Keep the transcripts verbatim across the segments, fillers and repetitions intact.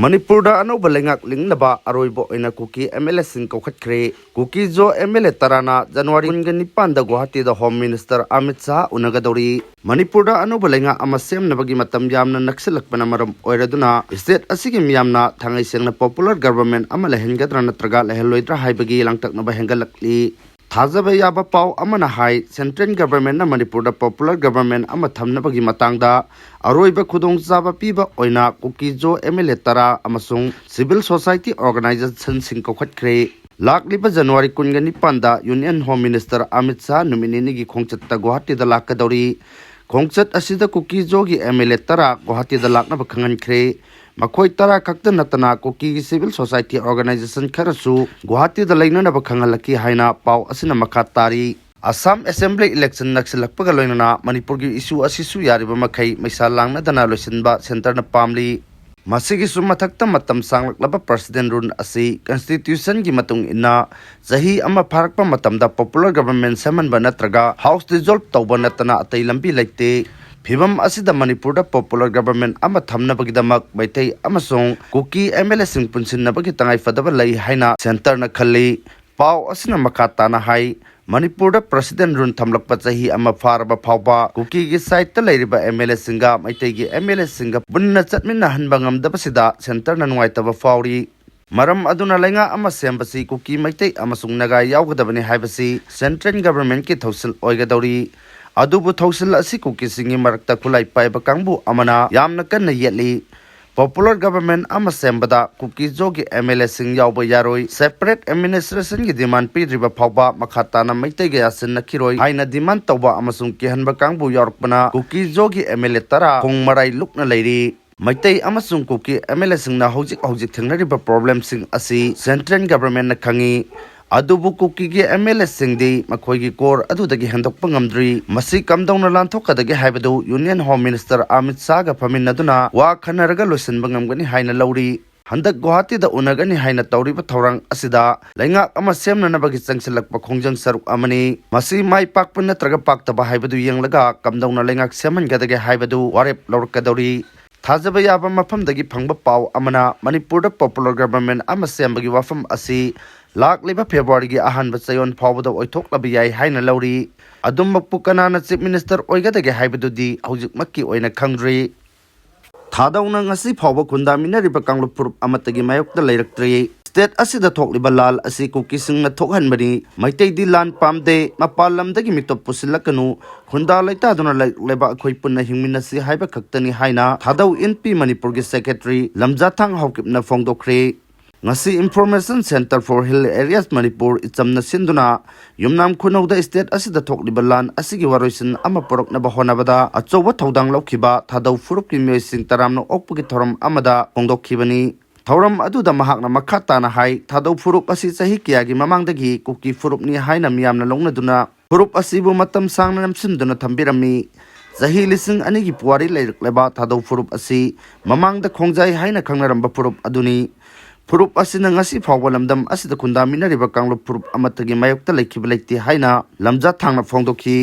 ꯃꯅꯤꯄꯨꯔꯗ ꯑꯅꯧꯕ ꯂꯩꯉꯥꯛ ꯂꯤꯡꯅꯕ ꯑꯔꯣꯏꯕ ꯑꯣꯏꯅ ꯀꯨꯀꯤ MLAꯁꯤꯡ ꯀꯧꯈꯠꯈ꯭ꯔꯦ꯫ ꯀꯨꯀꯤ ꯖꯣ MLA ꯇꯔꯥꯅ ꯖꯅꯋꯥꯔꯤ ꯀꯨꯟꯒ ꯅꯤꯄꯥꯟꯗ ꯒꯨꯋꯥꯍꯥꯇꯤꯗ Home Minister ꯑꯃꯤꯠ ꯁꯥꯍ ꯎꯅꯒꯗꯧꯔꯤ꯫ ꯃꯅꯤꯄꯨꯔꯗ ꯑꯅꯧꯕ ꯂꯩꯉꯥꯛ ꯑꯃ ꯁꯦꯝꯅꯕꯒꯤ ꯃꯇꯝ ꯌꯥꯝꯅ ꯅꯛꯁꯤꯜꯂꯛꯄꯅ ꯃꯔꯝ ꯑꯣꯏꯔꯗꯨꯅ state ꯑꯁꯤꯒꯤ ꯃꯤꯌꯥꯝꯅ ꯊꯥꯡꯉꯩ ꯁꯦꯡꯅ popular government ꯑꯃ ꯂꯩꯍꯟꯒꯗ꯭ꯔꯥ ꯅꯠꯇ꯭ꯔꯒ ꯂꯩꯍꯜꯂꯣꯏꯗ꯭ꯔꯥ ꯍꯥꯏꯕꯒꯤ ꯂꯥꯡꯇꯛꯅꯕ ꯍꯦꯟꯒꯠꯂꯛꯂꯤ꯫ ꯊꯥꯖꯕ ꯌꯥꯕ ꯄꯥꯎ ꯑꯃꯅ ꯍꯥꯏ, central governmentꯅ ꯃꯅꯤꯄꯨꯔꯗ popular government ꯑꯃ ꯊꯝꯅꯕꯒꯤ ꯃꯇꯥꯡꯗ ꯑꯔꯣꯏꯕ ꯈꯨꯗꯣꯡꯆꯥꯕ ꯄꯤꯕ ꯑꯣꯏꯅ ꯀꯨꯀꯤ ꯖꯣ MLA ꯇꯔꯥ ꯑꯃꯁꯨꯡ civil society organizationꯁꯤꯡ ꯀꯧꯈꯠꯈ꯭ꯔꯦ꯫ ꯂꯥꯛꯂꯤꯕ ꯖꯅꯋꯥꯔꯤ ꯀꯨꯟꯒ ꯅꯤꯄꯥꯟꯗ Union Home Minister Amit Shah ꯅꯨꯃꯤꯠ ꯅꯤꯅꯤꯒꯤ ꯈꯣꯡꯆꯠꯇ ꯒꯨꯋꯥꯍꯥꯇꯤꯗ ꯂꯥꯛꯀꯗꯧꯔꯤ꯫ ꯈꯣꯡꯆꯠ ꯑꯁꯤꯗ ꯀꯨꯀꯤ ꯖꯣꯒꯤ MLA ꯇꯔꯥ ꯒꯨꯋꯥꯍꯥꯇꯤꯗ ꯂꯥꯛꯅꯕ ꯈꯪꯍꯟꯈ꯭ꯔꯦ꯫ ꯃꯈꯣꯏ ꯇꯔꯥ ꯈꯛꯇ ꯅꯠꯇꯅ ꯀꯨꯀꯤꯒꯤ civil society organization ꯈꯔꯁꯨ ꯒꯨꯋꯥꯍꯥꯇꯤꯗ ꯂꯩꯅꯅꯕ ꯈꯪꯍꯜꯂꯛꯈꯤ ꯍꯥꯏꯅ ꯄꯥꯎ ꯑꯁꯤꯅ ꯃꯈꯥ ꯇꯥꯔꯤ꯫ ꯑꯁꯥꯝ Assembly election ꯅꯛꯁꯤꯜꯂꯛꯄꯒ ꯂꯣꯏꯅꯅ ꯃꯅꯤꯄꯨꯔꯒꯤ issue ꯑꯁꯤꯁꯨ ꯌꯥꯔꯤꯕ ꯃꯈꯩ ꯃꯩꯁꯥ ꯂꯥꯡꯅꯗꯅ ꯂꯣꯏꯁꯤꯟꯕ centreꯅ ꯄꯥꯝꯂꯤ꯫ ꯃꯁꯤꯒꯤꯁꯨ ꯃꯊꯛꯇ, ꯃꯇꯝ ꯁꯥꯡꯂꯛꯂꯕ President rule ꯑꯁꯤ constitutionꯒꯤ ꯃꯇꯨꯡ ꯏꯟꯅ ꯆꯍꯤ ꯑꯃ ꯐꯥꯔꯛꯄ ꯃꯇꯝꯗ popular government ꯁꯦꯝꯍꯟꯕ ꯅꯠꯇ꯭ꯔꯒ house dissolve ꯇꯧꯕ ꯅꯠꯇꯅ ꯑꯇꯩ ꯂꯝꯕꯤ ꯂꯩꯇꯦ꯫ ꯐꯤꯚꯝ ꯑꯁꯤꯗ ꯃꯅꯤꯄꯨꯔꯗ popular government ꯑꯃ ꯊꯝꯅꯕꯒꯤꯗꯃꯛ ꯃꯩꯇꯩ ꯑꯃꯁꯨꯡ ꯀꯨꯀꯤ MLAꯁꯤꯡ ꯄꯨꯟꯁꯤꯟꯅꯕꯒꯤ ꯇꯉꯥꯏꯐꯗꯕ ꯂꯩ ꯍꯥꯏꯅ centreꯅ ꯈꯜꯂꯤ꯫ ꯄꯥꯎ ꯑꯁꯤꯅ ꯃꯈꯥ ꯇꯥꯅ ꯍꯥꯏ, ꯃꯅꯤꯄꯨꯔꯗ President rule ꯊꯝꯂꯛꯄ ꯆꯍꯤ ꯑꯃ ꯐꯥꯔꯕ ꯐꯥꯎꯕ ꯀꯨꯀꯤꯒꯤ sideꯇ ꯂꯩꯔꯤꯕ MLAꯁꯤꯡꯒ ꯃꯩꯇꯩꯒꯤ MLAꯁꯤꯡꯒ ꯄꯨꯟꯅ ꯆꯠꯃꯤꯟꯅꯍꯟꯕ ꯉꯝꯗꯕꯁꯤꯗ centreꯅ ꯅꯨꯡꯉꯥꯏꯇꯕ ꯐꯥꯎꯔꯤ꯫ ꯃꯔꯝ ꯑꯗꯨꯅ ꯂꯩꯉꯥꯛ ꯑꯃ ꯁꯦꯝꯕꯁꯤ ꯀꯨꯀꯤ, ꯃꯩꯇꯩ ꯑꯃꯁꯨꯡ ꯅꯥꯒꯥ ꯌꯥꯎꯒꯗꯕꯅꯤ ꯍꯥꯏꯕꯁꯤ central governmentꯀꯤ ꯊꯧꯁꯤꯜ ꯑꯣꯏꯒꯗꯧꯔꯤ꯫ ꯑꯗꯨꯕꯨ ꯊꯧꯁꯤꯜ ꯑꯁꯤ ꯀꯨꯀꯤꯁꯤꯡꯒꯤ ꯃꯔꯛꯇ ꯈꯨꯠꯂꯥꯏ ꯄꯥꯏꯕ ꯀꯥꯡꯕꯨ ꯑꯃꯅ ꯌꯥꯝꯅ ꯀꯟꯅ ꯌꯦꯠꯂꯤ꯫ Popular government ꯑꯃ ꯁꯦꯝꯕꯗ ꯀꯨꯀꯤ ꯖꯣꯒꯤ MLAꯁꯤꯡ ꯌꯥꯎꯕ ꯌꯥꯔꯣꯏ꯫ Separate administrationꯒꯤ demand ꯄꯤꯗ꯭ꯔꯤꯕ ꯐꯥꯎꯕ ꯃꯈꯥ ꯇꯥꯅ ꯃꯩꯇꯩꯒ ꯌꯥꯁꯤꯟꯅꯈꯤꯔꯣꯏ ꯍꯥꯏꯅ demand ꯇꯧꯕ ꯑꯃꯁꯨꯡ ꯀꯤꯍꯟꯕ ꯀꯥꯡꯕꯨ ꯌꯥꯎꯔꯛꯄꯅ ꯀꯨꯀꯤ ꯖꯣꯒꯤ MLA ꯇꯔꯥ ꯈꯣꯡ ꯃꯔꯥꯏ ꯂꯨꯛꯅ ꯂꯩꯔꯤ꯫ ꯃꯩꯇꯩ ꯑꯃꯁꯨꯡ ꯀꯨꯀꯤ MLAꯁꯤꯡꯅ ꯍꯧꯖꯤꯛ ꯍꯧꯖꯤꯛ ꯊꯦꯡꯅꯔꯤꯕ problemꯁꯤꯡ ꯑꯁꯤ central governmentꯅ ꯈꯪꯏ꯫ ꯑꯗꯨꯕꯨ ꯀꯨꯀꯤꯒꯤ MLAꯁꯤꯡꯗꯤ ꯃꯈꯣꯏꯒꯤ core ꯑꯗꯨꯗꯒꯤ ꯍꯦꯟꯗꯣꯛꯄ ꯉꯝꯗ꯭ꯔꯤ꯫ ꯃꯁꯤ ꯀꯝꯗꯧꯅ ꯂꯥꯟꯊꯣꯛꯀꯗꯒꯦ ꯍꯥꯏꯕꯗꯨ Union Home Minister ꯑꯃꯤꯠ ꯁꯥꯍꯒ ꯐꯝꯃꯤꯟꯅꯗꯨꯅ ꯋꯥ ꯈꯟꯅꯔꯒ ꯂꯣꯏꯁꯤꯟꯕ ꯉꯝꯒꯅꯤ ꯍꯥꯏꯅ ꯂꯧꯔꯤ꯫ ꯍꯟꯗꯛ ꯒꯨꯋꯥꯍꯥꯇꯤꯗ ꯎꯅꯒꯅꯤ ꯍꯥꯏꯅ ꯇꯧꯔꯤꯕ ꯊꯧꯔꯥꯡ ꯑꯁꯤꯗ ꯂꯩꯉꯥꯛ ꯑꯃ ꯁꯦꯝꯅꯅꯕꯒꯤ ꯆꯪꯁꯤꯜꯂꯛꯄ ꯈꯣꯡꯖꯪ ꯁꯔꯨꯛ ꯑꯃꯅꯤ꯫ ꯃꯁꯤ ꯃꯥꯏ ꯄꯥꯛꯄ ꯅꯠꯇ꯭ꯔꯒ ꯄꯥꯛꯇꯕ ꯍꯥꯏꯕꯗꯨ ꯌꯦꯡꯂꯒ ꯀꯝꯗꯧꯅ ꯂꯩꯉꯥꯛ ꯁꯦꯝꯍꯟꯒꯗꯒꯦ ꯍꯥꯏꯕꯗꯨ ꯋꯥꯔꯦꯞ ꯂꯧꯔꯛꯀꯗꯧꯔꯤ꯫ ꯊꯥꯖꯕ ꯌꯥꯕ ꯃꯐꯝꯗꯒꯤ ꯐꯪꯕ ꯄꯥꯎ ꯑꯃꯅ ꯃꯅꯤꯄꯨꯔꯗ popular government ꯑꯃ ꯁꯦꯝꯕꯒꯤ ꯋꯥꯐꯝ ꯑꯁꯤ ꯂꯥꯛꯂꯤꯕ ꯐꯦꯕ꯭ꯔꯨꯋꯥꯔꯤꯒꯤ ꯑꯍꯥꯟꯕ ꯆꯌꯣꯜ ꯐꯥꯎꯕꯗ ꯑꯣꯏꯊꯣꯛꯂꯕ ꯌꯥꯏ ꯍꯥꯏꯅ ꯂꯧꯔꯤ꯫ ꯑꯗꯨꯃꯛꯄꯨ ꯀꯅꯥꯅ Chief Minister ꯑꯣꯏꯒꯗꯒꯦ ꯍꯥꯏꯕꯗꯨꯗꯤ ꯍꯧꯖꯤꯛꯃꯛꯀꯤ ꯑꯣꯏꯅ ꯈꯪꯗ꯭ꯔꯤ꯫ ꯊꯥꯗꯧꯅ ꯉꯁꯤ ꯐꯥꯎꯕ ꯈꯨꯟꯗꯥꯃꯤꯟꯅꯔꯤꯕ ꯀꯥꯡꯂꯨꯞ ꯐꯨꯔꯨꯞ ꯑꯃꯠꯇꯒꯤ ꯃꯥꯌꯣꯛꯇ ꯂꯩꯔꯛꯇ꯭ꯔꯤ꯫ State ꯑꯁꯤꯗ ꯊꯣꯛꯂꯤꯕ ꯂꯥꯜ ꯑꯁꯤ ꯀꯨꯀꯤꯁꯤꯡꯅ ꯊꯣꯛꯍꯟꯕꯅꯤ꯫ ꯃꯩꯇꯩꯗꯤ ꯂꯥꯟ ꯄꯥꯝꯗꯦ꯫ ꯃꯄꯥꯟ ꯂꯝꯗꯒꯤ ꯃꯤꯇꯣꯞ ꯄꯨꯁꯤꯜꯂꯛꯀꯅꯨ꯫ ꯈꯨꯟꯗꯥ ꯂꯩꯇꯥꯗꯨꯅ ꯂꯩꯔꯛꯂꯦꯕ ꯑꯩꯈꯣꯏ ꯄꯨꯟꯅ ꯍꯤꯡꯃꯤꯟꯅꯁꯤ ꯍꯥꯏꯕ ꯈꯛꯇꯅꯤ ꯍꯥꯏꯅ ꯊꯥꯗꯧ ꯏꯟꯄꯤ ꯃꯅꯤꯄꯨꯔꯒꯤ secretary ꯂꯝꯖꯥꯊꯥꯡ ꯍꯥꯎꯀꯤꯞꯅ ꯐꯣꯡꯗꯣꯛꯈ꯭ꯔꯦ꯫ ꯉꯁꯤ Information Centre for Hill Areas Manipur ꯏꯆꯝꯅ ꯁꯤꯟꯗꯨꯅ ꯌꯨꯝꯅꯥꯝ ꯈꯨꯅꯧꯗ state ꯑꯁꯤꯗ ꯊꯣꯛꯂꯤꯕ ꯂꯥꯟ ꯑꯁꯤꯒꯤ ꯋꯥꯔꯣꯏꯁꯤꯟ ꯑꯃ ꯄꯨꯔꯛꯅꯕ ꯍꯣꯠꯅꯕꯗ ꯑꯆꯧꯕ ꯊꯧꯗꯥꯡ ꯂꯧꯈꯤꯕ ꯊꯥꯗꯧ ꯐꯨꯔꯨꯞꯀꯤ ꯃꯤꯑꯣꯏꯁꯤꯡ ꯇꯔꯥꯝꯅ ꯑꯣꯛꯄꯒꯤ ꯊꯧꯔꯝ ꯑꯃꯗ ꯐꯣꯡꯗꯣꯛꯈꯤꯕꯅꯤ꯫ ꯊꯧꯔꯝ ꯑꯗꯨꯗ ꯃꯍꯥꯛꯅ ꯃꯈꯥ ꯇꯥꯅ ꯍꯥꯏ, ꯊꯥꯗꯧ ꯐꯨꯔꯨꯞ ꯑꯁꯤ ꯆꯍꯤ ꯀꯌꯥꯒꯤ ꯃꯃꯥꯡꯗꯒꯤ ꯀꯨꯀꯤ ꯐꯨꯔꯨꯞꯅꯤ ꯍꯥꯏꯅ ꯃꯤꯌꯥꯝꯅ ꯂꯧꯅꯗꯨꯅ ꯐꯨꯔꯨꯞ ꯑꯁꯤꯕꯨ ꯃꯇꯝ ꯁꯥꯡꯅ ꯅꯝꯁꯤꯟꯗꯨꯅ ꯊꯝꯕꯤꯔꯝꯃꯤ꯫ ꯆꯍꯤ ꯂꯤꯁꯤꯡ ꯑꯅꯤꯒꯤ ꯄꯨꯋꯥꯔꯤ ꯂꯩꯔꯛꯂꯕ ꯊꯥꯗꯧ ꯐꯨꯔꯨꯞ ꯑꯁꯤ ꯃꯃꯥꯡꯗ ꯈꯣꯡꯖꯥꯏ ꯍꯥꯏꯅ ꯈꯪꯅꯔꯝꯕ ꯐꯨꯔꯨꯞ ꯑꯗꯨꯅꯤ꯫ ꯐꯨꯔꯨꯞ ꯑꯁꯤꯅ ꯉꯁꯤ ꯐꯥꯎꯕ ꯂꯝꯗꯝ ꯑꯁꯤꯗ ꯈꯨꯟꯗꯥꯃꯤꯟꯅꯔꯤꯕ ꯀꯥꯡꯂꯨꯞ ꯐꯨꯔꯨꯞ ꯑꯃꯠꯇꯒꯤ ꯃꯥꯌꯣꯛꯇ ꯂꯩꯈꯤꯕ ꯂꯩꯇꯦ ꯍꯥꯏꯅ ꯂꯝꯖꯥ ꯊꯥꯡꯅ ꯐꯣꯡꯗꯣꯛꯈꯤ꯫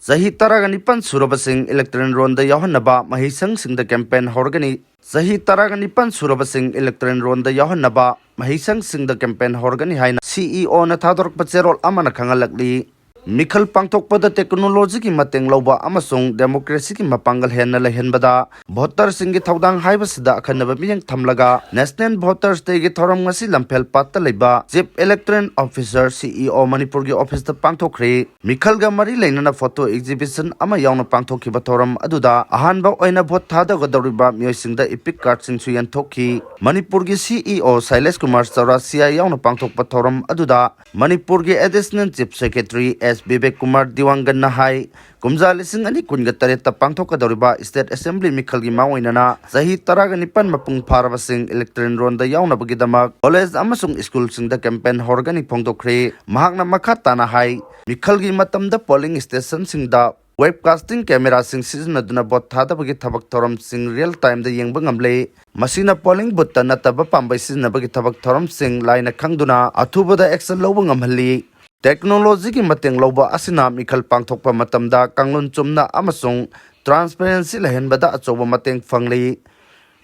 ꯆꯍꯤ ꯇꯔꯥꯒ ꯅꯤꯄꯥꯟ ꯁꯨꯔꯕꯁꯤꯡ electoral rollꯗ ꯌꯥꯎꯍꯟꯅꯕ ꯃꯍꯩꯁꯪꯁꯤꯡꯗ campaign ꯍꯧꯔꯒꯅꯤ꯫ ꯆꯍꯤ ꯇꯔꯥꯒ ꯅꯤꯄꯥꯟ ꯁꯨꯔꯕꯁꯤꯡ electoral rollꯗ ꯌꯥꯎꯍꯟꯅꯕ ꯃꯍꯩꯁꯪꯁꯤꯡꯗ campaign ꯍꯧꯔꯒꯅꯤ ꯍꯥꯏꯅ CEOꯅ ꯊꯥꯗꯣꯔꯛꯄ ꯆꯦꯔꯣꯜ ꯑꯃꯅ ꯈꯪꯍꯜꯂꯛꯂꯤ꯫ ꯃꯤꯈꯜ ꯄꯥꯡꯊꯣꯛꯄꯗ technologyꯒꯤ ꯃꯇꯦꯡ ꯂꯧꯕ ꯑꯃꯁꯨꯡ democracyꯒꯤ ꯃꯄꯥꯡꯒꯜ ꯍꯦꯟꯅ ꯂꯩꯍꯟꯕꯗ voterꯁꯤꯡꯒꯤ ꯊꯧꯗꯥꯡ ꯍꯥꯏꯕꯁꯤꯗ ꯑꯈꯟꯅꯕ ꯃꯤꯠꯌꯦꯡ ꯊꯝꯂꯒ National Voters Dayꯒꯤ ꯊꯧꯔꯝ ꯉꯁꯤ ꯂꯝꯐꯦꯜ ꯄꯥꯠꯇ ꯂꯩꯕ Chief Electoral Officer, CEO, ꯃꯅꯤꯄꯨꯔꯒꯤ officeꯇ ꯄꯥꯡꯊꯣꯛꯈ꯭ꯔꯦ꯫ ꯃꯤꯈꯜꯒ ꯃꯔꯤ ꯂꯩꯅꯅ photo exhibition ꯑꯃ ꯌꯥꯎꯅ ꯄꯥꯡꯊꯣꯛꯈꯤꯕ ꯊꯧꯔꯝ ꯑꯗꯨꯗ ꯑꯍꯥꯟꯕ ꯑꯣꯏꯅ vote ꯊꯥꯗꯒꯗꯧꯔꯤꯕ ꯃꯤꯑꯣꯏꯁꯤꯡꯗ epic cardꯁꯤꯡꯁꯨ ꯌꯦꯟꯊꯣꯛꯈꯤ꯫ ꯃꯅꯤꯄꯨꯔꯒꯤ CEO ꯁꯩꯂꯦꯁ ꯀꯨꯃꯥꯔ ꯆꯧꯔꯥꯁꯤꯌꯥ ꯌꯥꯎꯅ ꯄꯥꯡꯊꯣꯛꯄ ꯊꯧꯔꯝ ꯑꯗꯨꯗ ꯃꯅꯤꯄꯨꯔꯒꯤ Additional Chief Secretary S Bibek Kumar ꯗꯤꯋꯥꯡꯒꯟꯅ ꯍꯥꯏ, ꯀꯨꯝꯖꯥ ꯂꯤꯁꯤꯡ ꯑꯅꯤ ꯀꯨꯟꯒ ꯇꯔꯦꯠꯇ ꯄꯥꯡꯊꯣꯛꯀꯗꯧꯔꯤꯕ State Assembly ꯃꯤꯈꯜꯒꯤ ꯃꯥꯡꯑꯣꯏꯅꯅ ꯆꯍꯤ ꯇꯔꯥꯒ ꯅꯤꯄꯥꯟ ꯃꯄꯨꯡ ꯐꯥꯔꯕꯁꯤꯡ electoral rollꯗ ꯌꯥꯎꯅꯕꯒꯤꯗꯃꯛ college ꯑꯃꯁꯨꯡ schoolꯁꯤꯡꯗ campaign ꯍꯧꯔꯒꯅꯤ ꯐꯣꯡꯗꯣꯛꯈ꯭ꯔꯦ꯫ ꯃꯍꯥꯛꯅ ꯃꯈꯥ ꯇꯥꯅ ꯍꯥꯏ, ꯃꯤꯈꯜꯒꯤ ꯃꯇꯝꯗ polling stationꯁꯤꯡꯗ webcasting cameraꯁꯤꯡ ꯁꯤꯖꯤꯟꯅꯗꯨꯅ vote ꯊꯥꯗꯕꯒꯤ ꯊꯕꯛ ꯊꯧꯔꯝꯁꯤꯡ real timeꯗ ꯌꯦꯡꯕ ꯉꯝꯂꯦ꯫ ꯃꯁꯤꯅ polling boothꯇ ꯅꯠꯇꯕ ꯄꯥꯝꯕꯩ ꯁꯤꯖꯤꯟꯅꯕꯒꯤ ꯊꯕꯛ ꯊꯧꯔꯝꯁꯤꯡ ꯂꯥꯏꯅ ꯈꯪꯗꯨꯅ ꯑꯊꯨꯕꯗ action ꯂꯧꯕ ꯉꯝꯍꯜꯂꯤ꯫ ꯇꯦꯛꯅꯣꯂꯣꯖꯤꯒꯤ ꯃꯇꯦꯡ ꯂꯧꯕ ꯑꯁꯤꯅ ꯃꯤꯈꯜ ꯄꯥꯡꯊꯣꯛꯄ ꯃꯇꯝꯗ ꯀꯥꯡꯂꯣꯟ ꯆꯨꯝꯅ ꯑꯃꯁꯨꯡ ꯇ꯭ꯔꯥꯟꯁꯄꯦꯔꯦꯟꯁꯤ ꯂꯩꯍꯟꯕꯗ ꯑꯆꯧꯕ ꯃꯇꯦꯡ ꯐꯪꯂꯤ꯫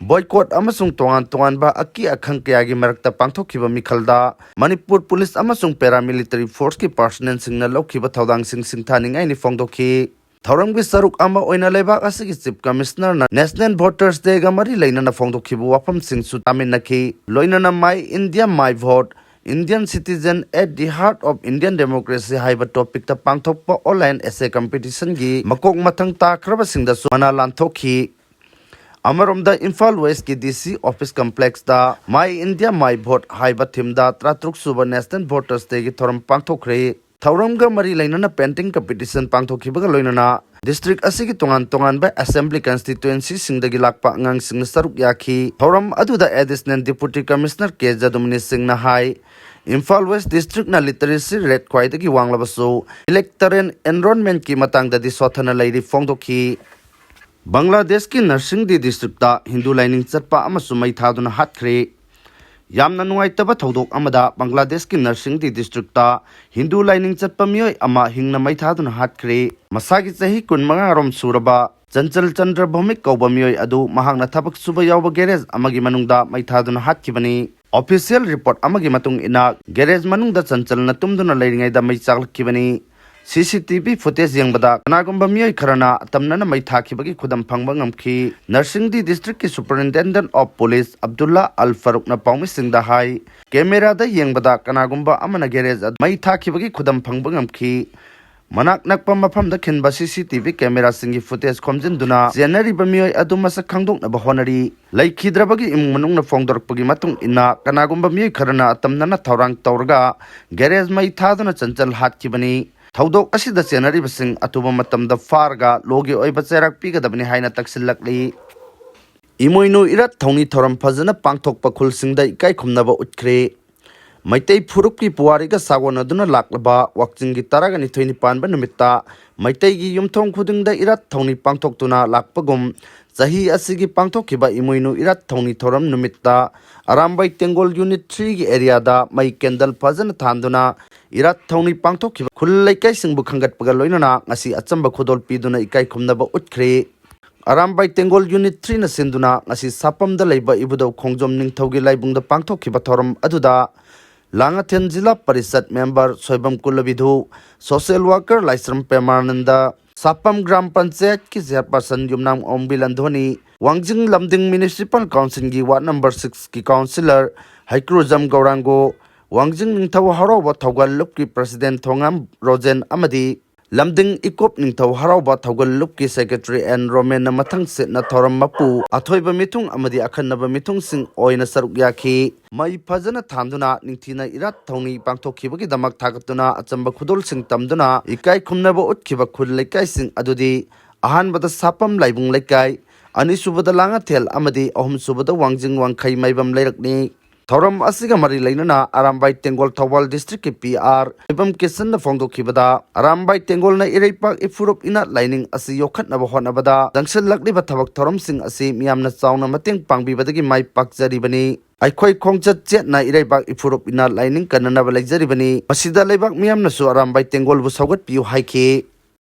ꯕꯣꯏꯀꯣꯠ ꯑꯃꯁꯨꯡ ꯇꯣꯉꯥꯟ ꯇꯣꯉꯥꯟꯕ ꯑꯀꯤ ꯑꯈꯪ ꯀꯌꯥꯒꯤ ꯃꯔꯛꯇ ꯄꯥꯡꯊꯣꯛꯈꯤꯕ ꯃꯤꯈꯜꯗ ꯃꯅꯤꯄꯨꯔ ꯄꯨꯂꯤꯁ ꯑꯃꯁꯨꯡ ꯄꯦꯔꯥꯃꯤꯂꯤꯇꯔꯤ ꯐꯣꯔꯁꯀꯤ ꯄꯥꯔꯁꯅꯦꯜꯁꯤꯡꯅ ꯂꯧꯈꯤꯕ ꯊꯧꯗꯥꯡꯁꯤꯡ ꯁꯤꯡꯊꯥꯅꯤꯡꯉꯥꯏꯅꯤ ꯐꯣꯡꯗꯣꯛꯈꯤ꯫ ꯊꯧꯔꯝꯒꯤ ꯁꯔꯨꯛ ꯑꯃ ꯑꯣꯏꯅ ꯂꯩꯕꯥꯛ ꯑꯁꯤꯒꯤ ꯆꯤꯐ ꯀꯃꯤꯁꯅꯔꯅ ꯅꯦꯁꯅꯦꯜ ꯚꯣꯇꯔꯁ ꯗꯦꯒ ꯃꯔꯤ ꯂꯩꯅꯅ ꯐꯣꯡꯗꯣꯛꯈꯤꯕ ꯋꯥꯐꯝꯁꯤꯡꯁꯨ ꯇꯥꯃꯤꯟꯅꯈꯤ꯫ ꯂꯣꯏꯅꯅ My India My Vote, Indian Citizen at the Heart of Indian Democracy ꯍꯥꯏꯕ ꯇꯣꯄꯤꯛꯇ ꯄꯥꯡꯊꯣꯛꯄ ꯑꯣꯟꯂꯥꯏꯟ ꯑꯦꯁꯦ ꯀꯝꯄꯤꯇꯤꯁꯟꯒꯤ ꯃꯀꯣꯛ ꯃꯊꯪ ꯇꯥꯈ꯭ꯔꯕꯁꯤꯡꯗꯁꯨ ꯃꯅꯥ ꯂꯥꯟꯊꯣꯛꯈꯤ꯫ ꯑꯃꯔꯣꯝꯗ ꯏꯝꯐꯥꯜ ꯋꯦꯁꯀꯤ ꯗꯤ ꯁꯤ office ꯀꯝꯄ꯭ꯂꯦꯛꯁꯇ My India My Vote ꯍꯥꯏꯕ ꯊꯤꯝꯗ ꯇꯔꯥꯇꯔꯨꯛ ꯁꯨꯕ ꯅꯦꯁꯅꯦꯜ ꯚꯣꯇꯔꯁ ꯗꯦꯒꯤ ꯊꯧꯔꯝ ꯄꯥꯡꯊꯣꯛꯈ꯭ꯔꯦ꯫ ꯊꯧꯔꯝꯒ ꯃꯔꯤ ꯂꯩꯅꯅ ꯄꯦꯟꯇꯤꯡ ꯀꯝꯄꯤꯇꯤꯁꯟ ꯄꯥꯡꯊꯣꯛꯈꯤꯕꯒ ꯂꯣꯏꯅꯅ ꯗꯤꯁꯇ꯭ꯔꯤꯛ ꯑꯁꯤꯒꯤ ꯇꯣꯉꯥꯟ ꯇꯣꯉꯥꯟꯕ ꯑꯦꯁꯦꯝꯕ꯭ꯂꯤ ꯀꯟꯁꯇꯤꯇ꯭ꯋꯦꯟꯁꯤꯁꯤꯡꯗꯒꯤ ꯂꯥꯛꯄ ꯑꯉꯥꯡꯁꯤꯡꯅ ꯁꯔꯨꯛ ꯌꯥꯈꯤ꯫ ꯊꯧꯔꯝ ꯑꯗꯨꯗ ꯑꯦꯗꯤꯁꯅꯦꯜ ꯗꯤꯄꯨꯇꯤ ꯀꯃꯤꯁꯅꯔ ꯀꯦ ꯖꯗꯨꯃꯅꯤ ꯁꯤꯡꯅ ꯍꯥꯏ, ꯏꯝꯐꯥꯜ ꯋꯦꯁ ꯗꯤꯁꯇ꯭ꯔꯤꯛꯅ ꯂꯤꯇꯔꯦꯁꯤ ꯔꯦꯠ ꯈ꯭ꯋꯥꯏꯗꯒꯤ ꯋꯥꯡꯂꯕꯁꯨ ꯏꯂꯦꯛꯇꯔꯦꯜ ꯑꯦꯟꯔꯣꯜꯃꯦꯟꯠꯀꯤ ꯃꯇꯥꯡꯗꯗꯤ ꯁꯣꯠꯊꯅ ꯂꯩꯔꯤ ꯐꯣꯡꯗꯣꯛꯈꯤ꯫ ꯕꯪꯒ꯭ꯂꯥꯗꯦꯁꯀꯤ ꯅꯔꯁꯤꯡꯗꯤ ꯗꯤꯁꯇ꯭ꯔꯤꯛꯇ ꯍꯤꯟꯗꯨ ꯂꯥꯏꯅꯤꯡ ꯆꯠꯄ ꯑꯃꯁꯨ ꯃꯩ ꯊꯥꯗꯨꯅ ꯍꯥꯠꯈ꯭ꯔꯦ꯫ ꯌꯥꯝꯅ ꯅꯨꯡꯉꯥꯏꯇꯕ ꯊꯧꯗꯣꯛ ꯑꯃꯗ ꯕꯪꯒ꯭ꯂꯥꯗꯦꯁꯀꯤ ꯅꯔꯁꯤꯡꯗꯤ ꯗꯤꯁꯇ꯭ꯔꯤꯛꯇ ꯍꯤꯟꯗꯨ ꯂꯥꯏꯅꯤꯡ ꯆꯠꯄ ꯃꯤꯑꯣꯏ ꯑꯃ ꯍꯤꯡꯅ ꯃꯩ ꯊꯥꯗꯨꯅ ꯍꯥꯠꯈ꯭ꯔꯦ꯫ ꯃꯁꯥꯒꯤ ꯆꯍꯤ ꯀꯨꯟꯃꯉꯥ ꯔꯣꯝ ꯁꯨꯔꯕ ꯆꯟꯆꯜ ꯆꯟꯗ꯭ꯔ ꯚꯧꯃꯤꯛ ꯀꯧꯕ ꯃꯤꯑꯣꯏ ꯑꯗꯨ ꯃꯍꯥꯛꯅ ꯊꯕꯛ ꯁꯨꯕ ꯌꯥꯎꯕ ꯒꯦꯔꯦꯖ ꯑꯃꯒꯤ ꯃꯅꯨꯡꯗ ꯃꯩ ꯊꯥꯗꯨꯅ ꯍꯥꯠꯈꯤꯕꯅꯤ꯫ ꯑꯣꯐꯤꯁꯤꯌꯦꯜ ꯔꯤꯄꯣꯔꯠ ꯑꯃꯒꯤ ꯃꯇꯨꯡ ꯏꯟꯅ, ꯒꯦꯔꯦꯖ ꯃꯅꯨꯡꯗ ꯆꯟꯆꯜꯅ ꯇꯨꯝꯗꯨꯅ ꯂꯩꯔꯤꯉꯩꯗ ꯃꯩ ꯆꯥꯛꯂꯛꯈꯤꯕꯅꯤ꯫ ꯁꯤ ꯁꯤ ꯇꯤ ꯚꯤ ꯐꯨꯇꯦꯖ ꯌꯦꯡꯕꯗ ꯀꯅꯥꯒꯨꯝꯕ ꯃꯤꯑꯣꯏ ꯈꯔꯅ ꯑꯇꯝꯅꯅ ꯃꯩ ꯊꯥꯈꯤꯕꯒꯤ ꯈꯨꯗꯝ ꯐꯪꯕ ꯉꯝꯈꯤ꯫ ꯅꯔꯁꯤꯡꯗꯤ ꯗꯤꯁꯇ꯭ꯔꯤꯛꯀꯤ ꯁꯨꯄꯔꯤꯟꯇꯦꯟꯗꯦꯟꯠ ꯑꯣꯐ ꯄꯨꯂꯤꯁ ꯑꯕꯗꯨꯜꯂꯥ ꯑꯜ ꯐꯥꯔꯨꯛꯅ ꯄꯥꯎꯃꯤꯁꯤꯡꯗ ꯍꯥꯏ, ꯀꯦꯃꯦꯔꯥꯗ ꯌꯦꯡꯕꯗ ꯀꯅꯥꯒꯨꯝꯕ ꯑꯃꯅ ꯒꯦꯔꯦꯖ ꯑꯗꯨ ꯃꯩ ꯊꯥꯈꯤꯕꯒꯤ ꯈꯨꯗꯝ ꯐꯪꯕ ꯉꯝꯈꯤ꯫ ꯃꯅꯥꯛ ꯅꯛꯄ ꯃꯐꯝꯗ ꯈꯤꯟꯕ ꯁꯤ ꯁꯤ ꯇꯤ ꯚꯤ ꯀꯦꯃꯦꯔꯥꯁꯤꯡꯒꯤ ꯐꯨꯇꯦꯖ ꯈꯣꯝꯖꯤꯟꯗꯨꯅ ꯆꯦꯟꯅꯔꯤꯕ ꯃꯤꯑꯣꯏ ꯑꯗꯨ ꯃꯁꯛ ꯈꯪꯗꯣꯛꯅꯕ ꯍꯣꯠꯅꯔꯤ꯫ ꯂꯩꯈꯤꯗ꯭ꯔꯕꯒꯤ ꯏꯃꯨꯡ ꯃꯅꯨꯡꯅ ꯐꯣꯡꯗꯣꯔꯛꯄꯒꯤ ꯃꯇꯨꯡ ꯏꯟꯅ, ꯀꯅꯥꯒꯨꯝꯕ ꯃꯤꯑꯣꯏ ꯈꯔꯅ ꯑꯇꯝꯅꯅ ꯊꯧꯔꯥꯡ ꯇꯧꯔꯒ ꯒꯦꯔꯦꯖ ꯃꯩ ꯊꯥꯗꯨꯅ ꯆꯟꯆꯜ ꯍꯥꯠꯈꯤꯕꯅꯤ꯫ ꯊꯧꯗꯣꯛ ꯑꯁꯤꯗ ꯆꯦꯟꯅꯔꯤꯕꯁꯤꯡ ꯑꯊꯨꯕ ꯃꯇꯝꯗ ꯐꯥꯔꯒ ꯂꯣꯒꯤ ꯑꯣꯏꯕ ꯆꯩꯔꯥꯛ ꯄꯤꯒꯗꯕꯅꯤ ꯍꯥꯏꯅ ꯇꯛꯁꯤꯜꯂꯛꯂꯤ꯫ ꯏꯃꯣꯏꯅꯨ ꯏꯔꯥꯠ ꯊꯧꯅꯤ ꯊꯧꯔꯝ ꯐꯖꯅ ꯄꯥꯡꯊꯣꯛꯄ ꯈꯨꯜꯁꯤꯡꯗ ꯏꯀꯥꯏ ꯈꯨꯝꯅꯕ ꯎꯠꯈ꯭ꯔꯦ꯫ ꯃꯩꯇꯩ ꯐꯨꯔꯨꯞꯀꯤ ꯄꯨꯋꯥꯔꯤꯒ ꯁꯥꯒꯣꯟꯅꯗꯨꯅ ꯂꯥꯛꯂꯕ ꯋꯥꯛꯆꯤꯡꯒꯤ ꯇꯔꯥꯒ ꯅꯤꯊꯣꯏꯅꯤ ꯄꯥꯟꯕ ꯅꯨꯃꯤꯠꯇ ꯃꯩꯇꯩꯒꯤ ꯌꯨꯝꯊꯣꯡ ꯈꯨꯗꯤꯡꯗ ꯏꯔꯥꯠ ꯊꯧꯅꯤ ꯄꯥꯡꯊꯣꯛꯇꯨꯅ ꯂꯥꯛꯄꯒꯨꯝ, ꯆꯍꯤ ꯑꯁꯤꯒꯤ ꯄꯥꯡꯊꯣꯛꯈꯤꯕ ꯏꯃꯣꯏꯅꯨ ꯏꯔꯥꯠ ꯊꯧꯅꯤ ꯊꯧꯔꯝ ꯅꯨꯃꯤꯠꯇ ꯑꯔꯥꯝꯕꯥꯏ ꯇꯦꯡꯒꯣꯜ ꯌꯨꯅꯤꯠ ꯊ꯭ꯔꯤꯒꯤ ꯑꯦꯔꯤꯌꯥꯗ ꯃꯩ ꯀꯦꯟꯗꯜ ꯐꯖꯅ ꯊꯥꯟꯗꯨꯅ ꯏꯔꯥꯠ ꯊꯧꯅꯤ ꯄꯥꯡꯊꯣꯛꯈꯤꯕ ꯈꯨꯜ ꯂꯩꯀꯥꯏꯁꯤꯡꯕꯨ ꯈꯟꯒꯠꯄꯒ ꯂꯣꯏꯅꯅ ꯉꯁꯤ ꯑꯆꯝꯕ ꯈꯨꯗꯣꯜ ꯄꯤꯗꯨꯅ ꯏꯀꯥꯏ ꯈꯨꯝꯅꯕ ꯎꯠꯈ꯭ꯔꯦ꯫ ꯑꯔꯥꯝꯕꯥꯏ ꯇꯦꯡꯒꯣꯜ ꯌꯨꯅꯤꯠ ꯊ꯭ꯔꯤꯅ ꯁꯤꯟꯗꯨꯅ ꯉꯁꯤ ꯁꯥꯄꯝꯗ ꯂꯩꯕ ꯏꯕꯨꯙꯧ ꯈꯣꯡꯖꯣꯝ ꯅꯤꯡꯊꯧꯒꯤ ꯂꯥꯏꯕꯨꯡꯗ ꯄꯥꯡꯊꯣꯛꯈꯤꯕ ꯊꯧꯔꯝ ꯑꯗꯨꯗ ꯂꯥꯡꯉꯊꯦꯜ ꯖꯤꯂꯥ ꯄꯔꯤꯁꯠ member Soibam Kulabidhu, social worker Laishram Premananda, Sapam ꯒ꯭ꯔꯥꯝ ꯄꯟꯆꯥꯌꯠꯀꯤ ꯆꯤꯌꯔꯄꯥꯔꯁꯟ ꯌꯨꯝꯅꯥꯝ ꯑꯣꯡꯕꯤ ꯂꯟꯗꯣꯅꯤ, ꯋꯥꯡꯖꯤꯡ ꯂꯝꯗꯤꯡ ꯃ꯭ꯌꯨꯅꯤꯁꯤꯄꯥꯜ ꯀꯥꯎꯟꯁꯤꯜꯒꯤ ꯋꯥꯔꯗ ꯅꯝꯕꯔ ꯁꯤꯛꯁꯀꯤ ꯀꯥꯎꯟꯁꯤꯂꯔ ꯍꯩꯀ꯭ꯔꯨꯖꯝ ꯒꯧꯔꯥꯡꯒꯣ, ꯋꯥꯡꯖꯤꯡ ꯅꯤꯡꯊꯧ ꯍꯔꯥꯎꯕ ꯊꯧꯒꯜ ꯂꯨꯞꯀꯤ ꯄ꯭ꯔꯁꯤꯗꯦꯟ ꯊꯣꯉꯥꯝ ꯔꯣꯖꯦꯟ ꯑꯃꯗꯤ ꯂꯝꯗꯤꯡ ꯏꯀꯣꯞ ꯅꯤꯡꯊꯧ ꯍꯔꯥꯎꯕ ꯊꯧꯒꯜ ꯂꯨꯞꯀꯤ ꯁꯦꯀ꯭ꯔꯦꯇꯔꯤ ꯑꯦꯟ ꯔꯣꯃꯦꯟꯅ ꯃꯊꯪ ꯁꯤꯠꯅ ꯊꯧꯔꯝ ꯃꯄꯨ ꯑꯊꯣꯏꯕ ꯃꯤꯊꯨꯡ ꯑꯃꯗꯤ ꯑꯈꯟꯅꯕ ꯃꯤꯊꯨꯡꯁꯤꯡ ꯑꯣꯏꯅ ꯁꯔꯨꯛ ꯌꯥꯈꯤ꯫ ꯃꯩ ꯐꯖꯅ ꯊꯥꯟꯗꯨꯅ ꯅꯤꯡꯊꯤꯅ ꯏꯔꯥꯠ ꯊꯧꯅꯤ ꯄꯥꯡꯊꯣꯛꯈꯤꯕꯒꯤꯗꯃꯛ ꯊꯥꯒꯠꯇꯨꯅ ꯑꯆꯝꯕ ꯈꯨꯗꯣꯜꯁꯤꯡ ꯇꯝꯗꯨꯅ ꯏꯀꯥꯏ ꯈꯨꯝꯅꯕ ꯎꯠꯈꯤꯕ ꯈꯨꯜ ꯂꯩꯀꯥꯏꯁꯤꯡ ꯑꯗꯨꯗꯤ ꯑꯍꯥꯟꯕꯗ ꯁꯥꯄꯝ ꯂꯥꯏꯕꯨꯡ ꯂꯩꯀꯥꯏ, ꯑꯅꯤꯁꯨꯕꯗ ꯂꯥꯡꯉꯊꯦꯜ ꯑꯃꯗꯤ ꯑꯍꯨꯝꯁꯨꯕꯗ ꯋꯥꯡꯖꯤꯡ ꯋꯥꯡꯈꯩ ꯃꯥꯏꯕꯝ ꯂꯩꯔꯛꯅꯤ꯫ ꯊꯧꯔꯝ ꯑꯁꯤꯒ ꯃꯔꯤ ꯂꯩꯅꯅ ꯑꯔꯥꯝꯕꯥꯏ ꯇꯦꯡꯒꯣꯜ ꯊꯧꯕꯥꯜ ꯗꯤꯁꯇ꯭ꯔꯤꯛꯀꯤ ꯄꯤ ꯑꯥꯔ ꯁꯣꯏꯕꯝ ꯀꯤꯁꯟꯅ ꯐꯣꯡꯗꯣꯛꯈꯤꯕꯗ, ꯑꯔꯥꯝꯕꯥꯏ ꯇꯦꯡꯒꯣꯜꯅ ꯏꯔꯩꯄꯥꯛ ꯏꯐꯨꯔꯨꯞ ꯏꯅꯥꯠ ꯂꯥꯏꯅꯤꯡ ꯑꯁꯤ ꯌꯣꯛꯈꯠꯅꯕ ꯍꯣꯠꯅꯕꯗ ꯆꯪꯁꯤꯜꯂꯛꯂꯤꯕ ꯊꯕꯛ ꯊꯧꯔꯝꯁꯤꯡ ꯑꯁꯤ ꯃꯤꯌꯥꯝꯅ ꯆꯥꯎꯅ ꯃꯇꯦꯡ ꯄꯥꯡꯕꯤꯕꯗꯒꯤ ꯃꯥꯏ ꯄꯥꯛꯆꯔꯤꯕꯅꯤ꯫ ꯑꯩꯈꯣꯏ ꯈꯣꯡꯆꯠ ꯆꯦꯠꯅ ꯏꯔꯩꯕꯥꯛ ꯏꯐꯨꯔꯨꯞ ꯏꯅꯥꯠ ꯂꯥꯏꯅꯤꯡ ꯀꯟꯅꯅꯕ ꯂꯩꯖꯔꯤꯕꯅꯤ꯫ ꯃꯁꯤꯗ ꯂꯩꯕꯥꯛ ꯃꯤꯌꯥꯝꯅꯁꯨ ꯑꯔꯥꯝꯕꯥꯏ ꯇꯦꯡꯒꯣꯜꯕꯨ ꯁꯧꯒꯠꯄꯤꯌꯨ ꯍꯥꯏꯈꯤ꯫